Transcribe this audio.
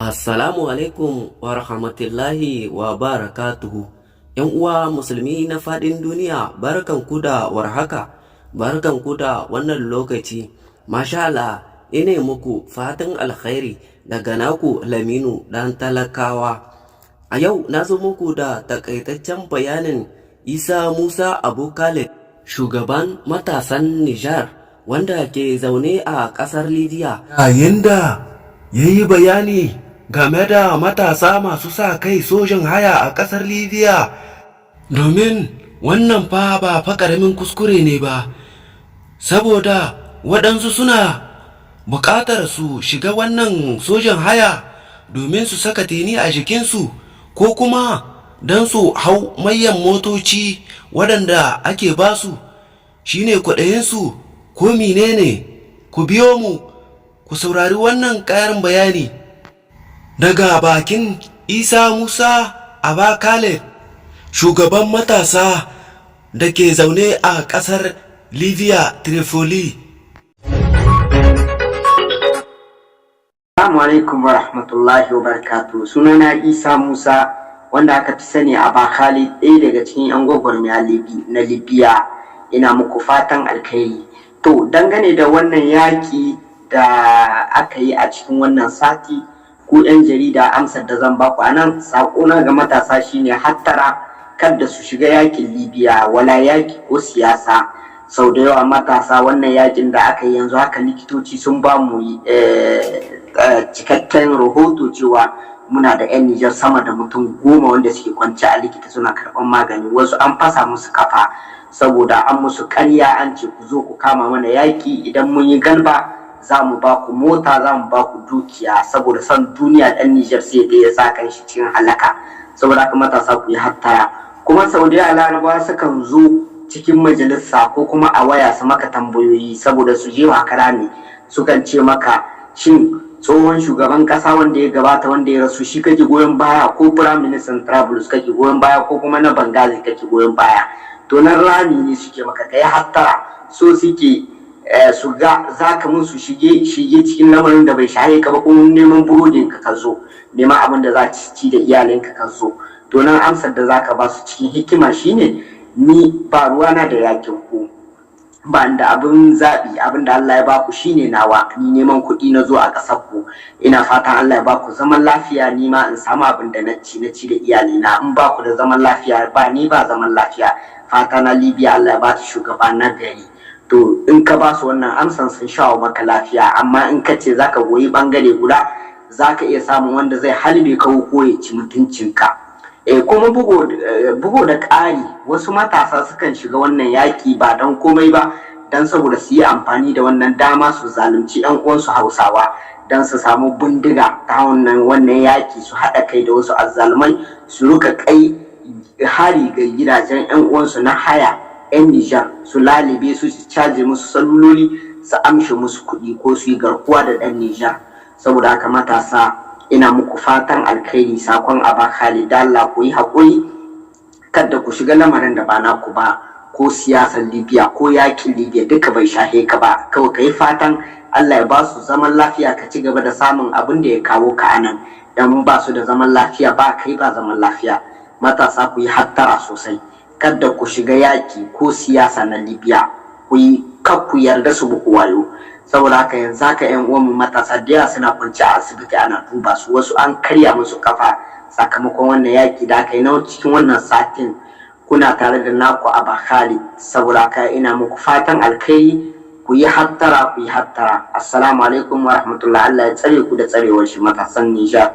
Assalamu alaikum wa rahmatullahi wa barakatuhu. ‘Yan uwa musulmi na faɗin duniya, barkanku da warhaka, barkanku da wannan lokaci. Masha Allah, ine muku fatan alkhairi daga naku Laminu ɗan talakawa. A yau na zo muku da takaitaccen bayanin Isa Musa Abu Khalid, shugaban matasan Nijar, wanda ke zaune a ƙasar Libya. Yayin da ya yi bayani game da matasa masu sa kai sojin haya a ƙasar Libya, domin wannan fa ba fa ƙaramin kuskure ne ba, saboda waɗansu suna buƙatar su shiga wannan sojin haya domin su saka teni a jikinsu ko kuma don su hau manyan motoci waɗanda ake basu, shine kwaɗayinsu ko menene. Ku biyo mu ku saurari wannan ƙarin bayani daga bakin Isa Musa Aba Khaled, shugaban matasa da ke zaune a ƙasar Libya, Tripoli. Assalamu alaikum wa rahmatullahi wa barakatuh. Sunana Isa Musa, wanda aka fi sani a Khalid, ɗaya daga cikin 'yan gwagwarmaya na Libya. Ina muku fatan alkhairi. To, dangane da wannan yaƙi da aka yi a cikin wannan sati, ku 'yan jarida, amsar da zan baku a nan, saƙona ga matasa shine hattara, kada su shiga yaƙin Libya, wala yaƙi ko siyasa. Sau da yawa matasa, wannan yaƙin da aka yi, yanzu haka likitoci sun ba mu cikakken rahoto cewa muna da 'yan Nijar sama da mutum 10 wanda suke kwance a likita suna karɓar magani. Wasu an fasa musu kafa saboda an musu ƙarya, an ce ku zo ku kama mana yaƙi, idan mun yi galba za mu ba ku mota, za mu ba ku dukiya. Saboda son duniya, ɗan Nijar sai da ya sa kan shi cikin halaka. Saboda haka matasa, ku yi hattara. Kuma sau da yawa Larabawa sukan zo cikin majalisa ko kuma a waya su maka tambayoyi saboda su je kara ne. Sukan ce maka, shin tsohon shugaban kasa wanda ya gabata, wanda ya rasu, shi kake goyon baya, ko prime minister Trablus kake goyon baya, ko kuma na Benghazi kake goyon baya? To, nan rami ne suke maka, kai hattara. So suke su ga za ka musu shige shige cikin lamarin da bai shahe ka ba, ko neman burodin ka ka zo, neman abin da za ci da iyalinka ka zo. To, nan amsar da za ka ba su cikin hikima shine, ni ba ruwana da yakin ku, ba da abin zaɓi, abin da Allah ya baku shine nawa. Ni neman kuɗi na zo a ƙasar ku. Ina fatan Allah ya baku zaman lafiya, ni ma in samu abin da na ci da iyalina. In baku da zaman lafiya, ba ni ba zaman lafiya. Fata na, Libya Allah ya ba ta shugaba na gari. To, in ka ba su wannan amsan, sun shawo maka lafiya. Amma in ka ce zaka goyi bangare guda, zaka iya samun wanda zai halbe ka ko ya ci mutuncinka. Kuma bugo da ƙari, wasu matasa sukan shiga wannan yaƙi ba don komai ba, don saboda su yi amfani da wannan dama su zalunci 'yan uwansu Hausawa, don su samu bindiga ta wannan yaƙi, su haɗa kai da wasu azzalumai su rika kai hari ga gidajen 'yan uwansu na haya 'yan Nijar, su lalibe su, su caje musu saluloli, su amshe musu kuɗi, ko su yi garkuwa da ɗan Nijar. Saboda haka matasa, ina muku fatan alkhairi. Sakon Aba Khalid, Allah ku yi haƙuri, kada ku shiga lamarin da ba naku ba, ko siyasar Libya ko yakin Libya, duka bai shahe ka ba. Kawai ka yi fatan Allah ya ba su zaman lafiya, ka ci gaba da samun abin da ya kawo ka anan. Dan ba su da zaman lafiya, ba kai ba zaman lafiya. Matasa, ku yi hattara sosai, kada ku shiga yaki ko siyasa na Libya. Ku yi kar ku yarda su muku wayo. Saboda haka yanzu haka yan uwanmu matasa da yawa suna kwance a asibiti ana duba su, wasu an karya musu kafa sakamakon wannan yaki da aka yi na cikin wannan satin. Kuna tare da naku Aba Khalid. Saboda haka ina muku fatan alkhairi, ku yi hattara, ku yi hattara. Assalamu alaikum wa rahmatullah. Allah ya tsare ku da tsarewar shi, matasan Nijar.